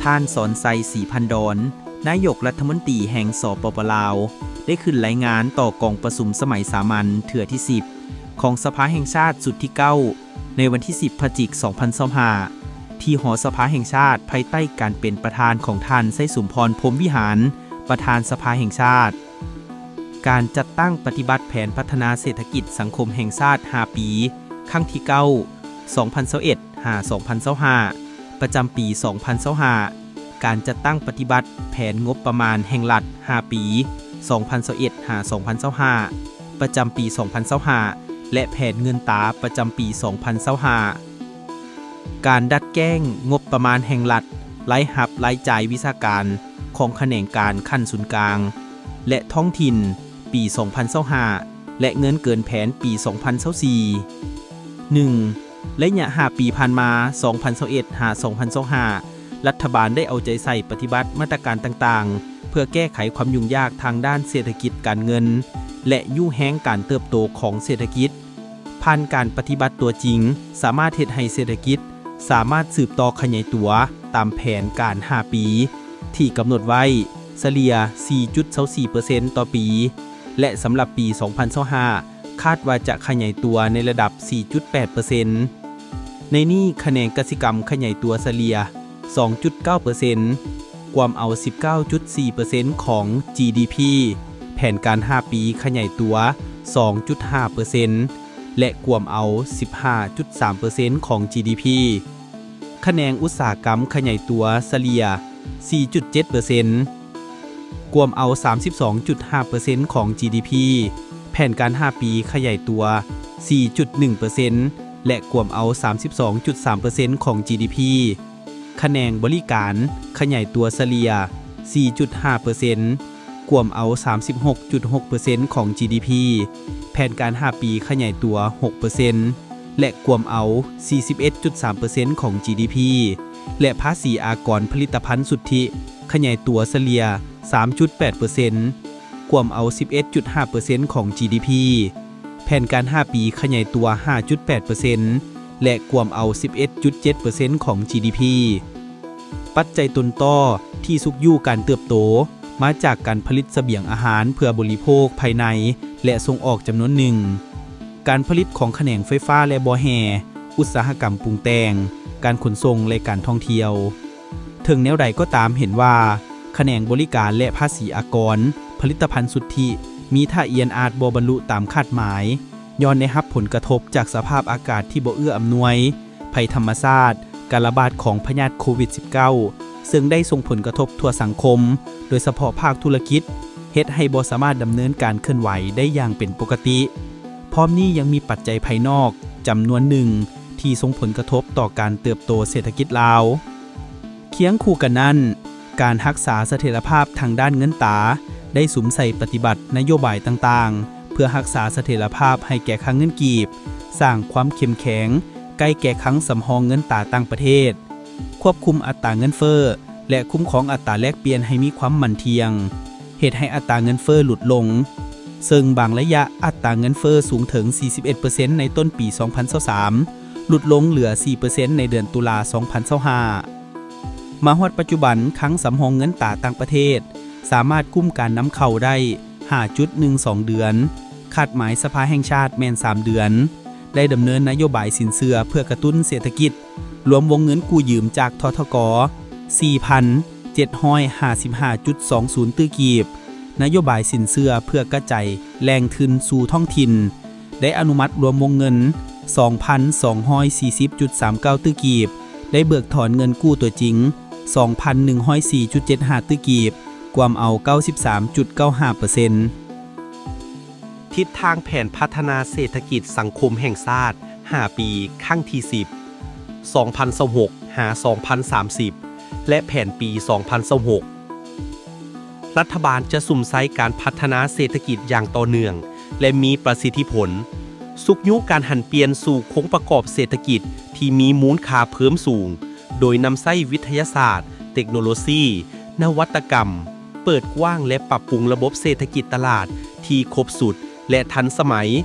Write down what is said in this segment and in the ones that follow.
ທ່ານ ສອນໄຊ ສີພັນດອນ ນາຍົກລັດຖະມົນຕີແຫ່ງ ສປປ ລາວ ໄດ້ຂຶ້ນລາຍງານຕໍ່ກອງປະຊຸມສະໄໝສາມັນເທື່ອທີສິບ ຂອງສະພາແຫ່ງຊາດຊຸດທີເກົ້າ ໃນວັນທີສິບ ພະຈິກ ສອງພັນຊາວຫ້າ ທີ່ຫໍສະພາແຫ່ງຊາດ ພາຍໃຕ້ການເປັນປະທານຂອງທ່ານ ໄຊສົມພອນ ພົມວິຫານ ປະທານສະພາແຫ່ງຊາດ. ການຈັດຕັ້ງປະຕິບັດແຜນພັດທະນາເສດຖະກິດສັງຄົມແຫ່ງຊາດຫ້າປີ ຄັ້ງທີເກົ້າ ສອງພັນຊາວເອັດ ຫາ ສອງພັນຊາວຫ້າ ປະຈຳປີສອງພັນຊາວຫ້າ, ການຈັດຕັ້ງປະຕິບັດແຜນງົບປະມານແຫ່ງລັດຫ້າປີ ສອງພັນຊາວເອັດ ຫາ ສອງພັນຊາວຫ້າ ປະຈຳປີສອງພັນຊາວຫ້າ ແລະ ແຜນເງິນຕາປະຈຳປີສອງພັນຊາວຫ້າ, ການດັດແກ້ງງົບປະມານແຫ່ງລັດ, ລາຍຮັບລາຍຈ່າຍວິຊາການຂອງຂະແໜງການຂັ້ນສູນກາງ ແລະ ທ້ອງຖິ່ນ ປີສອງພັນຊາວຫ້າ ແລະ ເງິນເກີນແຜນປີສອງພັນຊາວສີ່. ໜຶ່ງ, ໄລຍະຫ້າປີຜ່ານມາ ສອງພັນຊາວເອັດ ຫາ ສອງພັນຊາວຫ້າ ລັດຖະບານໄດ້ເອົາໃຈໃສ່ປະຕິບັດມາດຕະການຕ່າງໆ ເພື່ອແກ້ໄຂຄວາມຫຍຸ້ງຍາກທາງດ້ານເສດຖະກິດການເງິນ ແລະ ຍູ້ແຮງການເຕີບໂຕຂອງເສດຖະກິດ. ຜ່ານການປະຕິບັດຕົວຈິງ ສາມາດເຮັດໃຫ້ເສດຖະກິດສາມາດສືບຕໍ່ຂະຫຍາຍຕົວຕາມແຜນການຫ້າປີທີ່ກຳນົດໄວ້ ສະເລ່ຍ ສີ່ຈຸດຊາວສີ່ເປີເຊັນ ຕໍ່ປີ ແລະ ສຳລັບປີສອງພັນຊາວຫ້າ ຄາດວ່າຈະຂະຫຍາຍຕົວໃນລະດັບ ສີ່ຈຸດແປດເປີເຊັນ. ໃນນີ້ຂະແໜງກະສິກຳຂະຫຍາຍຕົວສະເລ່ຍ ສອງຈຸດເກົ້າເປີເຊັນ ກວມເອົາ ສິບເກົ້າຈຸດສີ່ເປີເຊັນ ຂອງ ຈີດີພີ, ແຜນການຫ້າປີຂະຫຍາຍຕົວ ສອງຈຸດຫ້າເປີເຊັນ ແລະ ກວມເອົາ ສິບຫ້າຈຸດສາມເປີເຊັນ ຂອງ ຈີດີພີ. ຂະແໜງອຸດສາຫະກຳຂະຫຍາຍຕົວສະເລ່ຍ ສີ່ຈຸດເຈັດເປີເຊັນ ກວມເອົາ ສາມສິບສອງຈຸດຫ້າເປີເຊັນ ຂອງ ຈີດີພີ, ແຜນການຫ້າປີຂະຫຍາຍຕົວ ສີ່ຈຸດໜຶ່ງເປີເຊັນ ແລະ ກວມເອົາ ສາມສິບສອງຈຸດສາມເປີເຊັນ ຂອງ ຈີດີພີ. ຂະແໜງບໍລິການຂະຫຍາຍຕົວສະເລ່ຍ ສີ່ຈຸດຫ້າເປີເຊັນ ກວມເອົາ ສາມສິບຫົກຈຸດຫົກເປີເຊັນ ຂອງ ຈີດີພີ, ແຜນການຫ້າປີຂະຫຍາຍຕົວ ຫົກເປີເຊັນ ແລະ ກວມເອົາ ສີ່ສິບເອັດຈຸດສາມເປີເຊັນ ຂອງ ຈີດີພີ ແລະ ພາສີອາກອນຜະລິດຕະພັນສຸດທິ ຂະຫຍາຍຕົວສະເລ່ຍ ສາມຈຸດແປດເປີເຊັນ ກວມເອົາ ສິບເອັດຈຸດຫ້າເປີເຊັນ ຂອງ ຈີດີພີ, ແຜນການຫ້າປີຂະຫຍາຍຕົວ ຫ້າຈຸດແປດເປີເຊັນ ແລະ ກວມເອົາ ສິບເອັດຈຸດເຈັດເປີເຊັນ ຂອງ ຈີດີພີ. ປັດໄຈຕົ້ນຕໍທີ່ຊຸກຍູ້ການເຕີບໂຕ ມາຈາກການຜະລິດສະບຽງອາຫານເພື່ອບໍລິໂພກພາຍໃນ ແລະ ສົ່ງອອກຈຳນວນໜຶ່ງ, ການຜະລິດຂອງຂະແໜງໄຟຟ້າ ແລະ ບໍ່ແຮ່, ອຸດສາຫະກຳປຸງແຕ່ງ, ການຂົນສົ່ງ ແລະ ການທ່ອງທ່ຽວ. ເຖິງແນວໃດກໍຕາມ, ເຫັນວ່າຂະແໜງບໍລິການ ແລະ ພາສີອາກອນຜະລິດຕະພັນສຸດທິ ມີທ່າອ່ຽນອາດບໍ່ບັນລຸຕາມຄາດໝາຍ, ຍ້ອນໄດ້ຮັບຜົນກະທົບຈາກສະພາບອາກາດທີ່ບໍ່ເອື້ອອຳນວຍ, ໄພທຳມະຊາດ, ການລະບາດຂອງພະຍາດໂຄວິດສິບເກົ້າ ເຊິ່ງໄດ້ສົ່ງຜົນກະທົບທົ່ວສັງຄົມ, ໂດຍສະເພາະພາກທຸລະກິດ, ເຮັດໃຫ້ບໍ່ສາມາດດຳເນີນການເຄື່ອນໄຫວໄດ້ຢ່າງເປັນປົກກະຕິ. ພ້ອມນີ້ຍັງມີປັດໄຈພາຍນອກຈຳນວນໜຶ່ງທີ່ສົ່ງຜົນກະທົບຕໍ່ການເຕີບໂຕເສດຖະກິດລາວ. ຄຽງຄູ່ກັນນັ້ນ, ການຮັກສາສະຖຽນລະພາບທາງດ້ານເງິນຕາ ໄດ້ສຸມໃສ່ປະຕິບັດນະໂຍບາຍຕ່າງໆ ເພື່ອຮັກສາສະຖຽນລະພາບໃຫ້ແກ່ຄັງເງິນກີບ, ສ້າງຄວາມເຂັ້ມແຂງໃກ້ແກ່ຄັງສຳຮອງເງິນຕາຕ່າງປະເທດ, ຄວບຄຸມອັດຕາເງິນເຟີ້ ແລະ ຄຸ້ມຄອງອັດຕາແລກປ່ຽນໃຫ້ມີຄວາມໝັ້ນທ່ຽງ, ເຮັດໃຫ້ອັດຕາເງິນເຟີ້ຫຼຸດລົງ, ເຊິ່ງບາງໄລຍະອັດຕາເງິນເຟີ້ສູງເຖິງ ສີ່ສິບເອັດເປີເຊັນ ໃນຕົ້ນປີ ສອງພັນຊາວສາມ ຫຼຸດລົງເຫຼືອ ສີ່ເປີເຊັນ ໃນເດືອນຕຸລາ ສອງພັນຊາວຫ້າ. ມາຮອດປັດຈຸບັນ, ຄັງສຳຮອງເງິນຕາຕ່າງປະເທດສາມາດກຸ້ມການນຳເຂົ້າໄດ້ ຫ້າຈຸດໜຶ່ງສອງເດືອນ, ຄາດໝາຍສະພາແຫ່ງຊາດແມ່ນສາມເດືອນ, ໄດ້ດຳເນີນນະໂຍບາຍສິນເຊື່ອເພື່ອກະຕຸ້ນເສດຖະກິດ, ລວມວົງເງິນກູ້ຢືມຈາກ ທທກ ສີ່ພັນເຈັດຮ້ອຍຫ້າສິບຫ້າຈຸດສອງສູນຕື້ກີບ, ນະໂຍບາຍສິນເຊື່ອເພື່ອກະຈາຍແຫຼ່ງທຶນສູ່ທ້ອງຖິ່ນ, ໄດ້ອະນຸມັດລວມວົງເງິນ ສອງພັນສອງຮ້ອຍສີ່ສິບຈຸດສາມເກົ້າຕື້ກີບ, ໄດ້ເບີກຖອນເງິນກູ້ຕົວຈິງ ສອງພັນໜຶ່ງຮ້ອຍສີ່ຈຸດເຈັດຫ້າຕື້ກີບ, ກວມເອົາ ເກົ້າສິບສາມຈຸດເກົ້າຫ້າເປີເຊັນ. ທິດທາງແຜນພັດທະນາເສດຖະກິດສັງຄົມແຫ່ງຊາດຫ້າປີ ຄັ້ງທີສິບ ສອງພັນຊາວຫົກ ຫາ ສອງພັນສາມສິບ ແລະ ແຜນປີສອງພັນຊາວຫົກ. ລັດຖະບານຈະສຸມໃສ່ການພັດທະນາເສດຖະກິດຢ່າງຕໍ່ເນື່ອງ ແລະ ມີປະສິດທິຜົນ, ຊຸກຍູ້ການຫັນປ່ຽນສູ່ໂຄງປະກອບເສດຖະກິດທີ່ມີມູນຄ່າເພີ່ມສູງ, ໂດຍນຳໃຊ້ວິທະຍາສາດ, ເຕັກໂນໂລຊີ, ນະວັດຕະກຳ, ເປີດກວ້າງ ແລະ ປັບປຸງລະບົບເສດຖະກິດຕະຫຼາດທີ່ຄົບຊຸດ ແລະ ທັນສະໄໝ,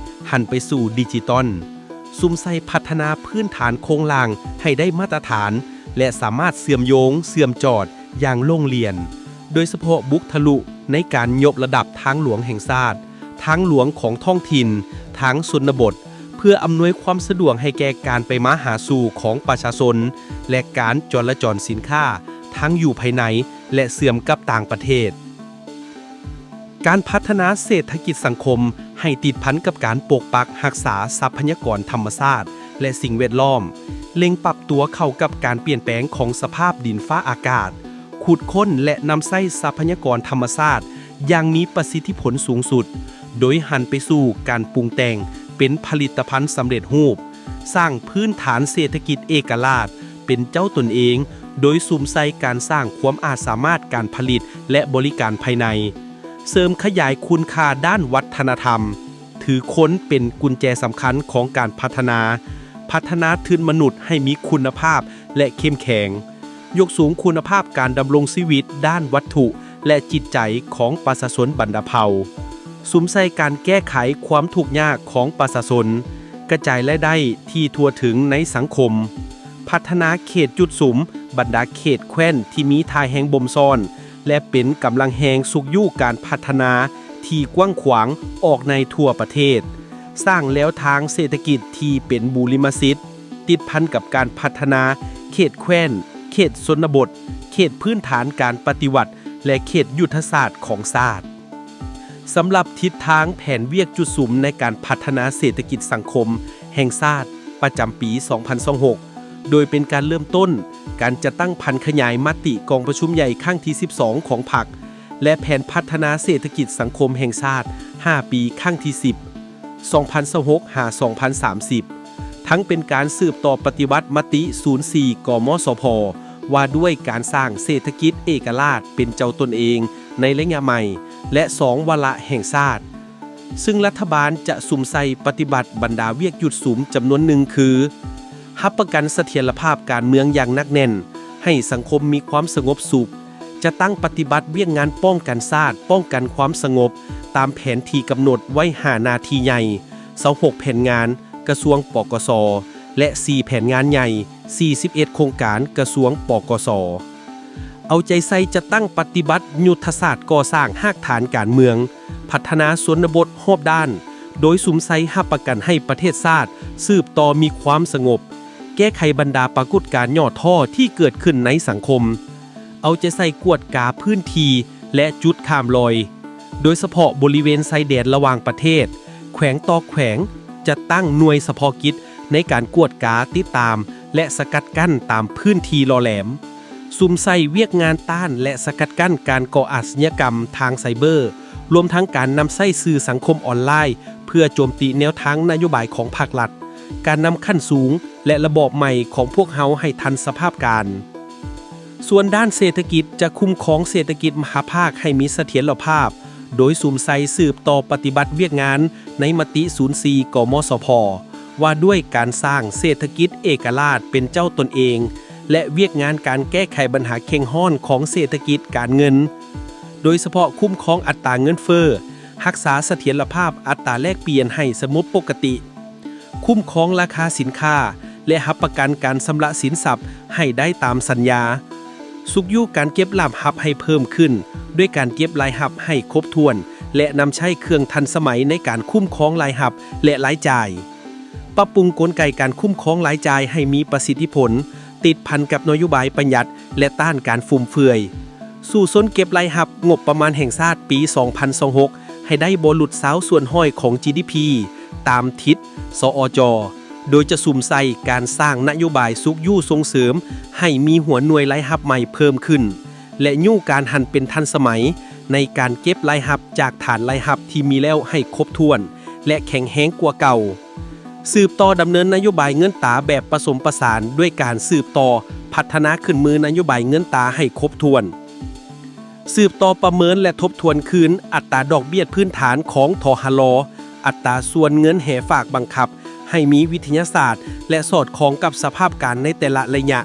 ຫັນໄປສູ່ດິຈິຕອນ, ສຸມໃສ່ພັດທະນາພື້ນຖານໂຄງລ່າງໃຫ້ໄດ້ມາດຕະຖານ, ແລະ ສາມາດເຊື່ອມໂຍງ, ເຊື່ອມຈອດຢ່າງໂລ່ງລຽນ, ໂດຍສະເພາະບຸກທະລຸໃນການຍົກລະດັບທາງຫຼວງແຫ່ງຊາດ, ທາງຫຼວງຂອງທ້ອງຖິ່ນ, ທາງຊົນນະບົດ, ເພື່ອອຳນວຍຄວາມສະດວກໃຫ້ແກ່ການໄປມາຫາສູ່ຂອງປະຊາຊົນ ແລະ ການຈະລາຈອນສິນຄ້າ ທັງຢູ່ພາຍໃນ ແລະ ເຊື່ອມກັບຕ່າງປະເທດ. ການພັດທະນາເສດຖະກິດສັງຄົມໃຫ້ຕິດພັນກັບການປົກປັກຮັກສາຊັບພະຍາກອນທຳມະຊາດ ແລະ ສິ່ງແວດລ້ອມ, ເລັ່ງປັບຕົວເຂົ້າກັບການປ່ຽນແປງຂອງສະພາບດິນຟ້າອາກາດ, ຂຸດຄົ້ນ ແລະ ນຳໃຊ້ຊັບພະຍາກອນທຳມະຊາດຢ່າງມີປະສິດທິຜົນສູງສຸດ, ໂດຍຫັນໄປສູ່ການປຸງແຕ່ງເປັນຜະລິດຕະພັນສຳເລັດຮູບ, ສ້າງພື້ນຖານເສດຖະກິດເອກະລາດ ເປັນເຈົ້າຕົນເອງ, ໂດຍສຸມໃສ່ການສ້າງຄວາມອາດສາມາດການຜະລິດ ແລະ ບໍລິການພາຍໃນ, ເສີມຂະຫຍາຍຄຸນຄ່າດ້ານວັດທະນະທຳ, ຖືຄົນເປັນກຸນແຈສຳຄັນຂອງການພັດທະນາ, ພັດທະນາທຶນມະນຸດໃຫ້ມີຄຸນນະພາບ ແລະ ເຂັ້ມແຂງ, ຍົກສູງຄຸນນະພາບການດຳລົງຊີວິດດ້ານວັດຖຸ ແລະ ຈິດໃຈຂອງປະຊາຊົນບັນດາເຜົ່າ, ສຸມໃສ່ການແກ້ໄຂຄວາມທຸກຍາກຂອງປະຊາຊົນ, ກະຈາຍລາຍໄດ້ທີ່ທົ່ວເຖິງໃນສັງຄົມ, ພັດທະນາເຂດຈຸດສຸມ, ບັນດາເຂດແຄວ້ນທີ່ມີທ່າແຮງບົ່ມຊ້ອນ ແລະ ເປັນກຳລັງແຮງຊຸກຍູ້ການພັດທະນາທີ່ກວ້າງຂວາງອອກໃນທົ່ວປະເທດ, ສ້າງແລວທາງເສດຖະກິດທີ່ເປັນບູລິມະສິດ ຕິດພັນກັບການພັດທະນາເຂດແຄວ້ນ, ເຂດຊົນນະບົດ, ເຂດພື້ນຖານການປະຕິວັດ ແລະ ເຂດຍຸດທະສາດຂອງຊາດ. ສຳລັບທິດທາງແຜນວຽກຈຸດສຸມໃນການພັດທະນາເສດຖະກິດສັງຄົມແຫ່ງຊາດປະຈຳປີສອງພັນຊາວຫົກ ໂດຍເປັນການເລີ່ມຕົ້ນການຈັດຕັ້ງຜັນຂະຫຍາຍມະຕິກອງປະຊຸມໃຫຍ່ຄັ້ງທີສິບສອງຂອງພັກ ແລະ ແຜນພັດທະນາເສດຖະກິດສັງຄົມແຫ່ງຊາດຫ້າປີຄັ້ງທີສິບ ສອງພັນຊາວຫົກ ຫາ ສອງພັນສາມສິບ ທັງເປັນການສືບຕໍ່ປະຕິບັດມະຕິສູນສີ່ ກມສພ ວ່າດ້ວຍການສ້າງເສດຖະກິດເອກະລາດເປັນເຈົ້າຕົນເອງໃນໄລຍະໃໝ່ ແລະ ສອງວາລະແຫ່ງຊາດ, ຊຶ່ງລັດຖະບານຈະສຸມໃສ່ປະຕິບັດບັນດາວຽກຢຸດສຸມຈຳນວນໜຶ່ງຄື ຮັບປະກັນສະຖຽນລະພາບການເມືອງຢ່າງໜັກແໜ້ນ, ໃຫ້ສັງຄົມມີຄວາມສະຫງົບສຸກ, ຈັດຕັ້ງປະຕິບັດວຽກງານປ້ອງກັນຊາດ, ປ້ອງກັນຄວາມສະຫງົບ ຕາມແຜນທີ່ກຳນົດໄວ້ຫ້າໜ້າທີ່ໃຫຍ່, ຊາວຫົກແຜນງານກະຊວງ ປກສ ແລະ ສີ່ແຜນງານໃຫຍ່, ສີ່ສິບເອັດໂຄງການກະຊວງ ປກສ. ເອົາໃຈໃສ່ຈັດຕັ້ງປະຕິບັດຍຸດທະສາດກໍ່ສ້າງຮາກຖານການເມືອງ, ພັດທະນາຊົນນະບົດຮອບດ້ານ, ໂດຍສຸມໃສ່ຮັບປະກັນໃຫ້ປະເທດຊາດສືບຕໍ່ມີຄວາມສະຫງົບ, ແກ້ໄຂບັນດາປາກົດການຫຍໍ້ທໍ້ທີ່ເກີດຂຶ້ນໃນສັງຄົມ, ເອົາໃຈໃສ່ກວດກາພື້ນທີ່ ແລະ ຈຸດຂ້າມລອຍ, ໂດຍສະເພາະບໍລິເວນຊາຍແດນລະຫວ່າງປະເທດ, ແຂວງຕໍ່ແຂວງ, ຈັດຕັ້ງໜ່ວຍສະເພາະກິດໃນການກວດກາ, ຕິດຕາມ ແລະ ສະກັດກັ້ນຕາມພື້ນທີ່ຫຼໍ່ແຫຼມ, ສຸມໃສ່ວຽກງານຕ້ານ ແລະ ສະກັດກັ້ນການກໍ່ອາຊະຍາກຳທາງໄຊເບີ, ລວມທັງການນຳໃຊ້ສື່ສັງຄົມອອນລາຍ ເພື່ອໂຈມຕີແນວທາງນະໂຍບາຍຂອງພັກລັດ, ການນຳຂັ້ນສູງ ແລະ ລະບອບໃໝ່ຂອງພວກເຮົາໃຫ້ທັນສະພາບການ. ສ່ວນດ້ານເສດຖະກິດ ຈະຄຸ້ມຄອງເສດຖະກິດມະຫາພາກໃຫ້ມີສະຖຽນລະພາບ, ໂດຍສຸມໃສ່ສືບຕໍ່ປະຕິບັດວຽກງານໃນມະຕິສູນສີ່ ກມສພ ວ່າດ້ວຍການສ້າງເສດຖະກິດເອກະລາດເປັນເຈົ້າຕົນເອງ ແລະ ວຽກງານການແກ້ໄຂບັນຫາເຄັ່ງຮ້ອນຂອງເສດຖະກິດການເງິນ, ໂດຍສະເພາະຄຸ້ມຄອງອັດຕາເງິນເຟີ້, ຮັກສາສະຖຽນລະພາບອັດຕາແລກປ່ຽນໃຫ້ສະຫງົບປົກກະຕິ, ຄຸ້ມຄອງລາຄາສິນຄ້າ ແລະ ຮັບປະກັນການຊຳລະສິນຊັບໃຫ້ໄດ້ຕາມສັນຍາ, ຊຸກຍູ້ການເກັບລາຍຮັບໃຫ້ເພີ່ມຂຶ້ນ ດ້ວຍການເກັບລາຍຮັບໃຫ້ຄົບຖ້ວນ ແລະ ນຳໃຊ້ເຄື່ອງທັນສະໄໝໃນການຄຸ້ມຄອງລາຍຮັບ ແລະ ລາຍຈ່າຍ, ປັບປຸງກົນໄກການຄຸ້ມຄອງລາຍຈ່າຍໃຫ້ມີປະສິດທິຜົນ, ຕິດພັນກັບນະໂຍບາຍປະຢັດ ແລະ ຕ້ານການຟຸມເຟືອຍ. ສູ້ຊົນເກັບລາຍຮັບງົບປະມານແຫ່ງຊາດປີສອງພັນຊາວຫົກ ໃຫ້ໄດ້ບໍ່ຫຼຸດຊາວສ່ວນຮ້ອຍຂອງ ຈີດີພີ ຕາມທິດ ສອຈ ໂດຍຈະສຸມໃສ່ການສ້າງນະໂຍບາຍຊຸກຍູ້ສົ່ງເສີມໃຫ້ມີຫົວໜ່ວຍລາຍຮັບໃໝ່ເພີ່ມຂຶ້ນ ແລະ ຍູ້ການຫັນເປັນທັນສະໄໝໃນການເກັບລາຍຮັບຈາກຖານລາຍຮັບທີ່ມີແລ້ວໃຫ້ຄົບຖ້ວນ ແລະ ແຂງແຮງກວ່າເກົ່າ. ສືບຕໍ່ດຳເນີນນະໂຍບາຍເງິນຕາແບບປະສົມປະສານ ດ້ວຍການສືບຕໍ່ພັດທະນາຂຶ້ນມືນະໂຍບາຍເງິນຕາໃຫ້ຄົບຖ້ວນ. ສືບຕໍ່ປະເມີນ ແລະ ທົບທວນຄືນອັດຕາດອກເບ້ຍພື້ນຖານຂອງ ທຫລ, ອັດຕາສ່ວນເງິນແຮ່ຝາກບັງຄັບໃຫ້ມີວິທະຍາສາດ ແລະ ສອດຄ່ອງກັບສະພາບການໃນແຕ່ລະໄລຍະ.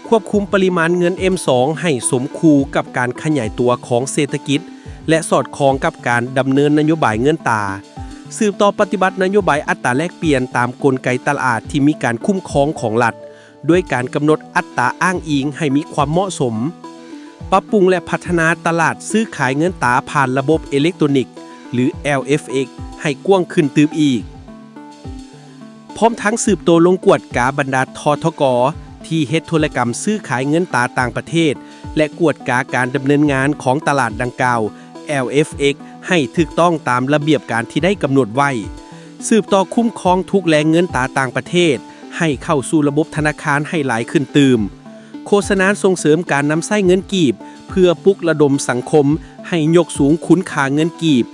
ຄວບຄຸມປະລິມານເງິນ ເອັມສອງ ໃຫ້ສົມຄູ່ກັບການຂະຫຍາຍຕົວຂອງເສດຖະກິດ ແລະ ສອດຄ່ອງກັບການດຳເນີນນະໂຍບາຍເງິນຕາ. ສືບຕໍ່ປະຕິບັດນະໂຍບາຍອັດຕາແລກປ່ຽນຕາມກົນໄກຕະຫຼາດທີ່ມີການຄຸ້ມຄອງຂອງລັດ, ດ້ວຍການກຳນົດອັດຕາອ້າງອີງໃຫ້ມີຄວາມເໝາະສົມ, ປັບປຸງ ແລະ ພັດທະນາຕະຫຼາດຊື້ຂາຍເງິນຕາຜ່ານລະບົບເອເລັກໂຕຣນິກ ຫຼື ແອລເອັຟເອັກ ໃຫ້ກວ້າງຂຶ້ນຕື່ມອີກ. ພ້ອມທັງສືບໂຕລົງກວດກາບັນດາ ທທກ ທີ່ເຮັດທຸລະກຳຊື້ຂາຍເງິນຕາຕ່າງປະເທດ ແລະ ກວດກາການດຳເນີນງານຂອງຕະຫຼາດດັ່ງກ່າວ ແອລເອັຟເອັກ ໃຫ້ຖືກຕ້ອງຕາມລະບຽບການທີ່ໄດ້ກຳນົດໄວ້, ສືບຕໍ່ຄຸ້ມຄອງທຸກແຫຼ່ງເງິນຕາຕ່າງປະເທດໃຫ້ເຂົ້າສູ່ລະບົບທະນາຄານໃຫ້ຫຼາຍຂຶ້ນຕື່ມ, ໂຄສະນາສົ່ງເສີມການນຳໃຊ້ເງິນກີບ ເພື່ອປຸກລະດົມສັງຄົມໃຫ້ຍົກສູງຄຸນຄ່າເງິນກີບ,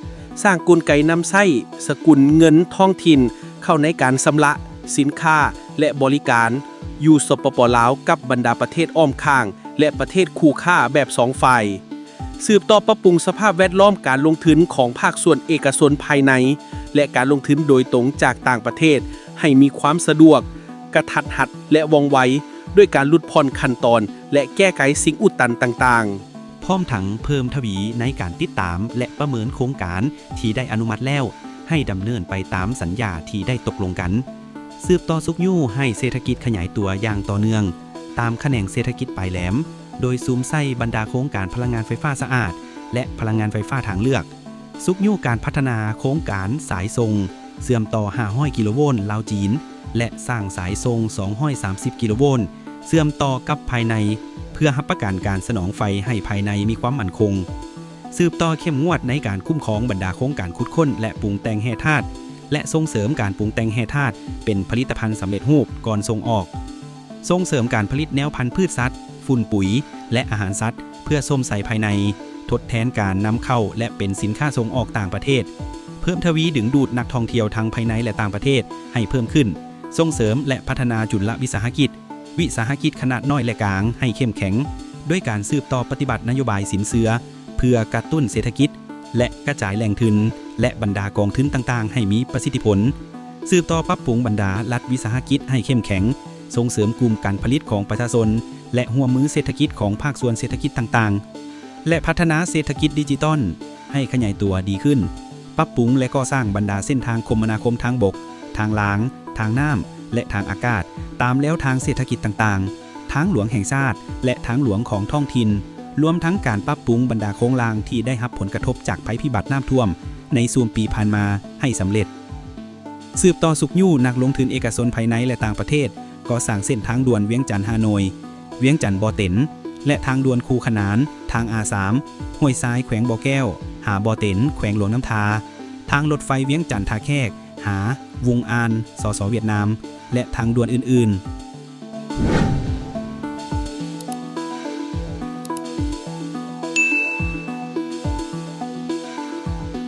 ສ້າງກົນໄກນຳໃຊ້ສະກຸນເງິນທ້ອງຖິ່ນເຂົ້າໃນການຊຳລະສິນຄ້າ ແລະ ບໍລິການ ຢູ່ ສປປ ລາວ ກັບບັນດາປະເທດອ້ອມຂ້າງ ແລະ ປະເທດຄູ່ຄ້າແບບສອງຝ່າຍ. ສືບຕໍ່ປັບປຸງສະພາບແວດລ້ອມການລົງທຶນຂອງພາກສ່ວນເອກະຊົນພາຍໃນ ແລະ ການລົງທຶນໂດຍຕົງຈາກຕ່າງປະເທດ ໃຫ້ມີຄວາມສະດວກ, ກະທັດຮັດ ແລະ ວ່ອງໄວ, ດ້ວຍການຫຼຸດຜ່ອນຂັ້ນຕອນ ແລະ ແກ້ໄຂສິ່ງອຸດຕັນຕ່າງໆ. ພ້ອມທັງເພີ່ມທະວີໃນການຕິດຕາມ ແລະ ປະເມີນໂຄງການທີ່ໄດ້ອະນຸມັດແລ້ວ ໃຫ້ດຳເນີນໄປຕາມສັນຍາທີ່ໄດ້ຕົກລົງກັນ. ສືບຕໍ່ຊຸກຍູ້ໃຫ້ເສດຖະກິດຂະຫຍາຍຕົວຢ່າງຕໍ່ເນື່ອງ ຕາມຂະແໜງເສດຖະກິດປາຍແຫຼມ, ໂດຍສຸມໃສ່ບັນດາໂຄງການພະລັງງານໄຟຟ້າສະອາດ ແລະ ພະລັງງານໄຟຟ້າທາງເລືອກ, ຊຸກຍູ້ການພັດທະນາໂຄງການສາຍສົ່ງເຊື່ອມຕໍ່ຫ້າຮ້ອຍກິໂລໂວນລາວ-ຈີນ ແລະ ສ້າງສາຍສົ່ງສອງຮ້ອຍສາມສິບກິໂລໂວນເຊື່ອມຕໍ່ກັບພາຍໃນ ເພື່ອຮັບປະກັນການສະໜອງໄຟໃຫ້ພາຍໃນມີຄວາມໝັ້ນຄົງ. ສືບຕໍ່ເຂັ້ມງວດໃນການຄຸ້ມຄອງບັນດາໂຄງການຂຸດຄົ້ນ ແລະ ປຸງແຕ່ງແຮ່ທາດ ແລະ ສົ່ງເສີມການປຸງແຕ່ງແຮ່ທາດເປັນຜະລິດຕະພັນສຳເລັດຮູບກ່ອນສົ່ງອອກ. ສົ່ງເສີມການຜະລິດແນວພັນພືດສັດ, ຝຸ່ນປຸຍ ແລະ ອາຫານສັດ ເພື່ອຊົມໃສ່ພາຍໃນ, ທົດແທນການນຳເຂົ້າ ແລະ ເປັນສິນຄ້າສົ່ງອອກຕ່າງປະເທດ. ເພີ່ມທະວີດຶງດູດນັກທ່ອງທ່ຽວທັງພາຍໃນ ແລະ ຕ່າງປະເທດໃຫ້ເພີ່ມຂຶ້ນ. ສົ່ງເສີມ ແລະ ພັດທະນາຈຸນລະວິສາຫະກິດ, ວິສາຫະກິດຂະໜາດນ້ອຍ ແລະ ກາງ ໃຫ້ເຂັ້ມແຂງ ດ້ວຍການສືບຕໍ່ປະຕິບັດນະໂຍບາຍສິນເຊື່ອ ເພື່ອກະຕຸ້ນເສດຖະກິດ ແລະ ກະຈາຍແຫຼ່ງທຶນ ແລະ ບັນດາກອງທຶນຕ່າງໆໃຫ້ມີປະສິດທິຜົນ. ສືບຕໍ່ປັບປຸງບັນດາລັດວິສາຫະກິດໃຫ້ເຂັ້ມແຂງ, ສົ່ງເສີມກຸ່ມການຜະລິດຂອງປະຊາຊົນ ແລະ ຮ່ວມມືເສດຖະກິດຂອງພາກສ່ວນເສດຖະກິດຕ່າງໆ ແລະ ພັດທະນາເສດຖະກິດດິຈິຕອນໃຫ້ຂະຫຍາຍຕົວດີຂຶ້ນ, ປັບປຸງ ແລະ ກໍ່ສ້າງບັນດາເສັ້ນທາງຄົມມະນາຄົມທາງບົກ, ທາງລາງ, ທາງນ້ຳ ແລະ ທາງອາກາດ ຕາມແລວທາງເສດຖະກິດຕ່າງໆ, ທາງຫຼວງແຫ່ງຊາດ ແລະ ທາງຫຼວງຂອງທ້ອງຖິ່ນ, ລວມທັງການປັບປຸງບັນດາໂຄງລ່າງທີ່ໄດ້ຮັບຜົນກະທົບຈາກໄພພິບັດນ້ຳຖ້ວມໃນຊຸມປີຜ່ານມາໃຫ້ສຳເລັດ. ສືບຕໍ່ຊຸກຍູ້ນັກລົງທຶນເອກະຊົນພາຍໃນ ແລະ ຕ່າງປະເທດ ກໍ່ສ້າງເສັ້ນທາງດ່ວນວຽງຈັນ-ຮ່າໂນ້ຍ, ວຽງຈັນ-ບໍ່ເຕັນ ແລະ ທາງດ່ວນຄູ່ຂະໜານ, ທາງ ອາສາມ ຫ້ວຍຊາຍ ແຂວງບໍ່ແກ້ວ ຫາບໍ່ເຕັນ ແຂວງຫຼວງນ້ຳທາ, ທາງລົດໄຟວຽງຈັນ-ທ່າແຂກ ຫາ ວຸງອານ ສສ ຫວຽດນາມ ແລະ ທາງດ່ວນອື່ນ